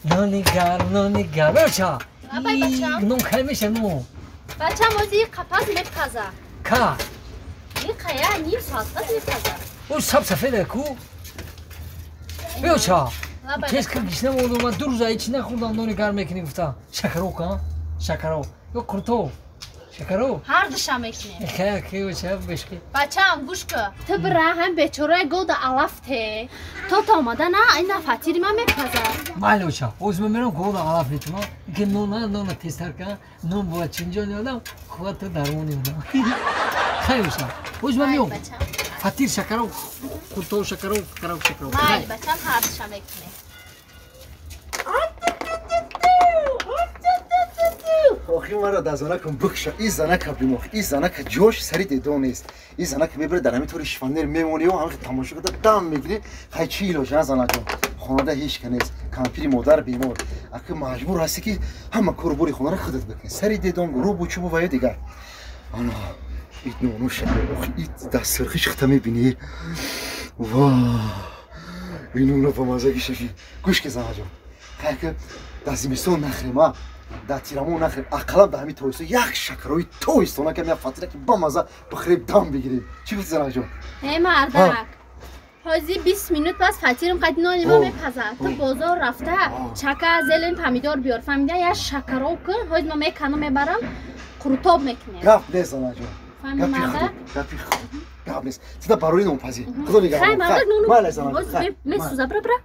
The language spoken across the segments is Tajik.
Нони гарм, нони гарм. Бача. Нон кай меша нон. Бачам ози қапаз мепаза. Ка? Иқая ним соат пас мепаза. О саб сафеда ку? Бача. Тез ки гишна мондум, ман ду рӯза ҳеч нахӯрдам, нони гарм мекунӣ гуфтам. Шакаро ка? Шакаро. Ё қуртоб. Шакаро? Ҳар душа мекунем. Хая ки бача бешки. Бачам гӯш кун. Ту бира ҳам бечораи голда алаф те. То та омада на ина фатири ман мепаза. Майли оча. Оз ман мерам голда алаф метумам. Ки нона нона тезтар кан. Нон бояд чинҷони одам, қувват дармони одам. Хай оча. Оз ман меом. Фатир шакаро, қуртоб шакаро, шакаро шакаро. Майли бачам ҳар душа мекунем. Охи маро дар занакам бикша. И занака бимох, и занака ҷош сари дедон нест. И занака мебари дар ҳамин тори шифонер мемонӣ, ҳамин тамошо карда дам мегирӣ. Хай чӣ илоҷ, а занакам? Хонада ҳеч ка нест, кампири модар бемор. Аки маҷбур ҳастӣ ки ҳама кору бори хонаро худат бикунӣ. Сари дедон, рӯбу чӯбу ва ё дигар. Ана ит нону шакар, охи ит дастсирхи шихта мебинӣ. Ва ин нуна ба мазаги шафи. Гӯш ки занаҷон, хай ки дар зимистон нахӯрем, а дар тирамон нахӯрем, ақаллан дар ҳамин тобистон як шакарои тобистона кам як фатира ки бамаза бихӯрем, дам бигирем. Чӣ гуфти занаҷон? Э мардак, ҳозир 20 минут пас фатирим қад нони ма мепазад. Ту бозор рафта чака, зелен, помидор биёр. Фаҳмида, як шакароб кун. Ҳозир ма меканам, мебарам, қурутоб мекунем. Гап нест занаҷон. Фаҳмиди мардак? Гапи худ. Гап нест. Тида барои нонпазӣ. Худо нигаҳбон. Хай мардак, нону Майли занаҷон. Месӯза, бира бира.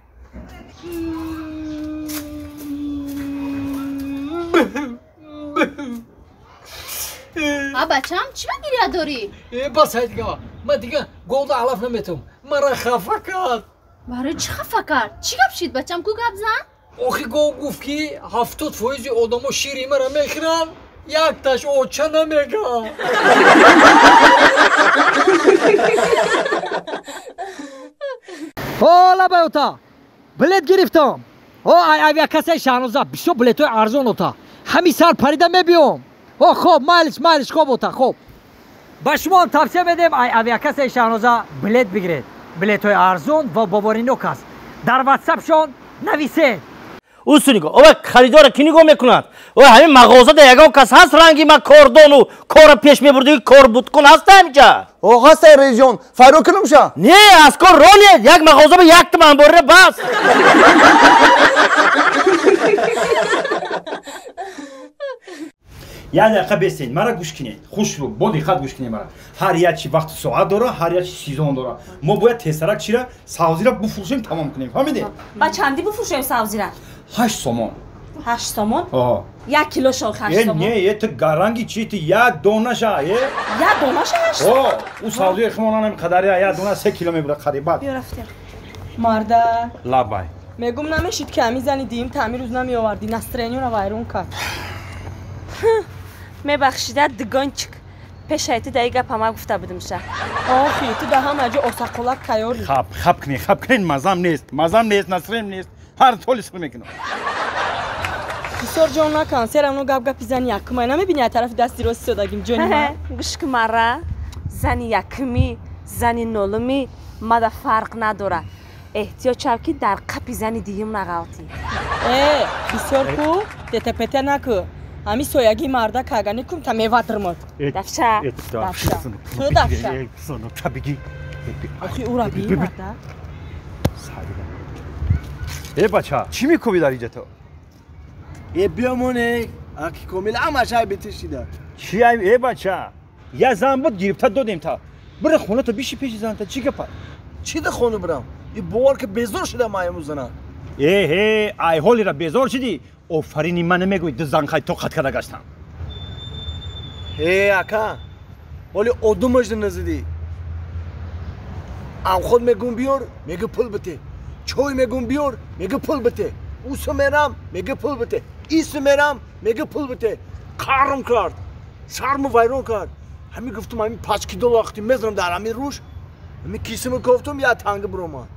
А бачам, чӣ ба гиря дорӣ? Э бас ай дига. Ман дига голда алаф наметум. Мара хафа кард. Барои чӣ хафа кард? Чӣ гап шид бачам, ку гап зан? Охи гов гуфт ки 70% одамо шири мара мехӯранд, якташ оча намегӯяд. О лабай ота. Билет гирифтам. О ай авиакассаи Шаҳноза бисёр билетҳои арзон ота. Ҳамин сар парида мебиём. О хоб, майлиш, майлиш, хоб ота, хоб. Ба шумо тавсия медем ай авиакассаи Шаҳноза билет бигиред. Билетҳои арзон ва боваринок аст. Дар ватсапшон нависед. Усу нигоҳ, ова харидора ки нигоҳ мекунад? О ҳамин мағозада ягон кас ҳаст ранги ма кордону кора пеш мебурдиги кор будкун ҳаст ҳамиҷа? О ҳастай реҷон, файро кунумша? Не, аз кор ронед, як мағоза ба як туман борира бас. Як дақиқа бестед, мара гӯш кунед. Хушрӯ, бо диққат гӯш кунед мара. Ҳар як чи вақту соат дора, ҳар як чи сезон дора. Мо бояд тезтарак чира савзира буфурӯшем, тамом кунем. Фаҳмидед? Ба чанди буфурӯшем савзира? 8 сомон. 8 сомон? Оҳ. Як кило шо 8 сомон? Не, е ту гаранги чи ту як донаша, е? Як донаша 8 сомон? О, ӯ савзии химонанам қадари як дона 3 кило мебурад қариб. Биё рафтем. Марда. Лабай. Мегум намешид ки ҳамин зани диим таъмир рӯз намеовардӣ, настроениёро вайрон кард. Мебахшида дигончик. Пешаи ту даи гап ҳама гуфта будимша. Охи, ту да ҳама ҷо осаққолак тайёрӣ. Хаб, хаб кунед, хаб кунед, мазам нест, мазам нест, настроениям нест. Ҳар толи сир мекунам. Бисёр ҷон накан, серамно гап гапи зани якумай. Намебини аз тарафи дасти рост истодагим ҷони ман? Гӯш ки мара, зани якумӣ, зани нолумӣ мада фарқ надора. Эҳтиёт шав ки дар қапи зани диюм нағалтӣ. Э, бисёр ку, ДТПТ накӯ. Ҳамин соягии марда кагани кум та мева дирмод. Дафша, дафша. Ту дафша. Охи ӯра би марда. Э бача, чӣ мекӯбӣ дар инҷа ту? Э биёмоне, аки комил ҳамаш ай битишида. Чӣ ай э бача? Я зан буд гирифта додем та. Бира хона то биши пеши занта, чӣ гапа? Чӣ да хона бирам? И бовар ки безор шудам ай зана. Э ҳе, ай ҳолира безор шудӣ? Офарини ман намегӯӣ ду зан хай тоқат карда гаштам. Э ака, ҳоли одумашда назидӣ. Амход мегум биёр, мега пул бите. Чой мегум биёр, мега пул бите. Усу мерам, мега пул бите. Ису мерам, мега пул бите. Қарм кард, шарму вайрон кард. Ҳамин гуфтум ҳамин пачки доллар вақти мезанам дар ҳамин рӯш, ҳамин кисиму кофтум я танга биромад.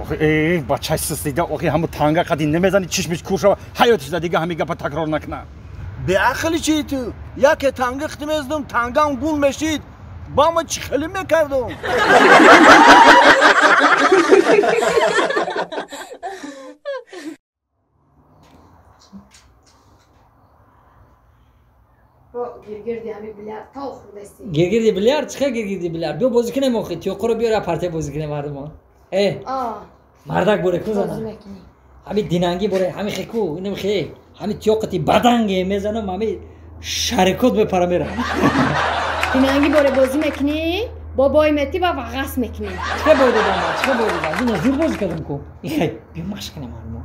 Охи э бачаи сустида, охи ҳаму танга қади намезани чишмиш кур шава, ҳаётишда дига ҳамин гапа такрор накуна. Беақли чи ту? Яке танга қити мезадум, тангам гул мешид. Ба ма чӣ хеле мекардум? Гиргирди ҳами билярд то хӯрдасти. Гиргирди билярд? Чӣ хел гиргирди билярд? Биё бозӣ кунем охи, тиёққоро биёр, я партия бозӣ кунем мардумон. Э, мардак боре ку зана. Ҳами динангӣ боре, ҳами хеку, инам хе, ҳами тиёқати баданге мезанам, ҳами шарикот мепара мера. Динангӣ боре бозӣ мекунӣ? Бобой метӣ ва вағас мекунӣ. Чӣ бой додам ман? Чӣ бой додам? Ина зур бозӣ кардам ку. Ихай, биё машқ кунем мардумон.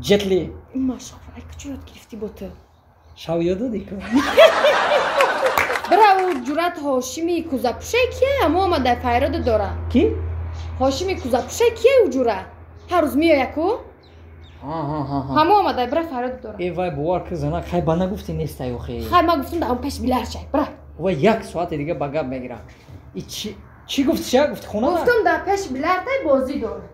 Ҷетли. Машқ, ай куҷо ёд гирифтӣ бо ту? Шав ёд додӣ ку. Бира ӯ ҷурат Ҳошими кӯзапӯшай кия? Ҳамо омада файрода дора. Ки? Ҳошими кӯзапӯшай кия ӯ ҷура? Ҳар рӯз меоя ку? Ҳамо омада бира файрода дора. Э вай бовар ки зана хай ба нагуфтӣ нестай охи. Хай ман гуфтам дар пеш билар чай. Бира. Вай як соати дига ба гап мегирам. И чӣ гуфти ша? Гуфти хона? Гуфтам дар пеш билартай бозӣ дора.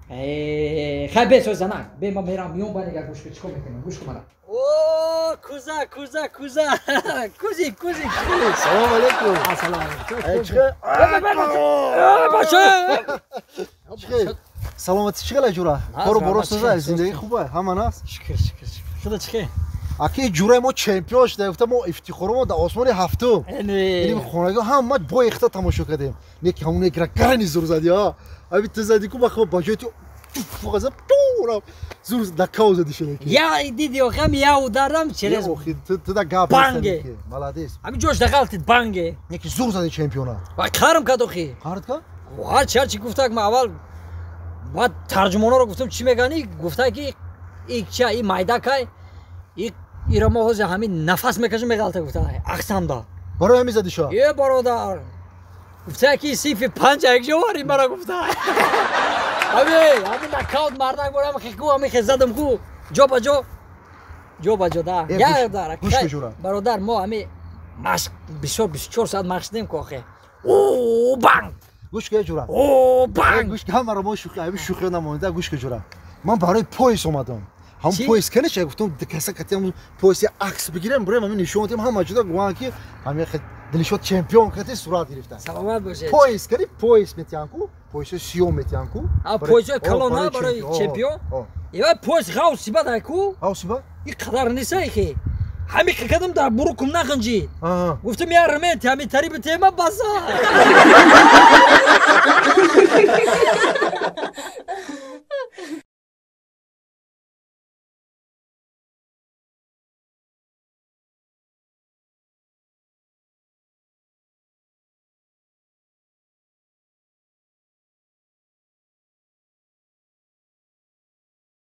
Хай бе сой занак. Бе ман мерам миён ба нига гӯш кун чикор мекунем? Гӯш кун мана. О, куза, куза, куза. Кузи, кузи, кузи. Салом алейкум. Ассалому алейкум. Бача. Чӣ? Саломатӣ чӣ хела ҷура? Кору боро соза, зиндагӣ хуба, ҳама наст? Шукр, шукр, шукр. Худо чӣ хел? Аки ҷураи мо чемпион шуда, гуфта мо ифтихоромо дар осмони ҳафтум. Ини хонагиҳо ҳама бо ихта тамошо кардем. Не ки ҳамон екра гарани зур зади, а? Аби ту зади ку бахо ба ҷои ту фуғаза ту зур нокаут зади шуда ки. Я диди охам я ударам через охи ту да гап банге. Молодец. Ами ҷош дағалтид банге. Не ки зур зади чемпиона. Ва қарм кад охи. Қард кад? Ҳарчи ҳарчи гуфтак ма аввал баъд тарҷумоноро гуфтам чӣ мегани? Гуфта ки и ча и майдакай и ира мо ҳозир ҳамин нафас мекашем меғалта гуфта ақсамда. Барои ҳамин зади шо? Е бародар. Гуфта ки синфи панҷ якҷо вари мара гуфта. Ами ҳамин нокаут мардак борам хеку ҳамин хе задам ку ҷо ба ҷо ҷо ба ҷо да. Я дар. Бародар мо ҳамин машқ бисёр 24 соат машқ дем ку охе. О банг. Гӯш ка ҷура. О банг. Гӯш ка ҳамаро мо шӯхӣ ҳамин шӯхиё намонда гӯш ка ҷура. Ман барои пояс омадам. Ҳам пояс каниша гуфтам каса катиам пояс акс бигирем бурем ҳамин нишон дем ҳама ҷуда гуфтан ки ҳамин Дилшод чемпион кати сурат гирифтан. Саломат бошед. Пояс кани пояс метиҳан ку, пояси сиём метиҳан ку. А пояси калон на барои чемпион? Ива пояс ғавси бад ай ку? Ғавси бад? И қадар несай ки. Ҳамин қадам дар бурукум нағинҷид. Гуфтам я ремент ҳамин тари битема база.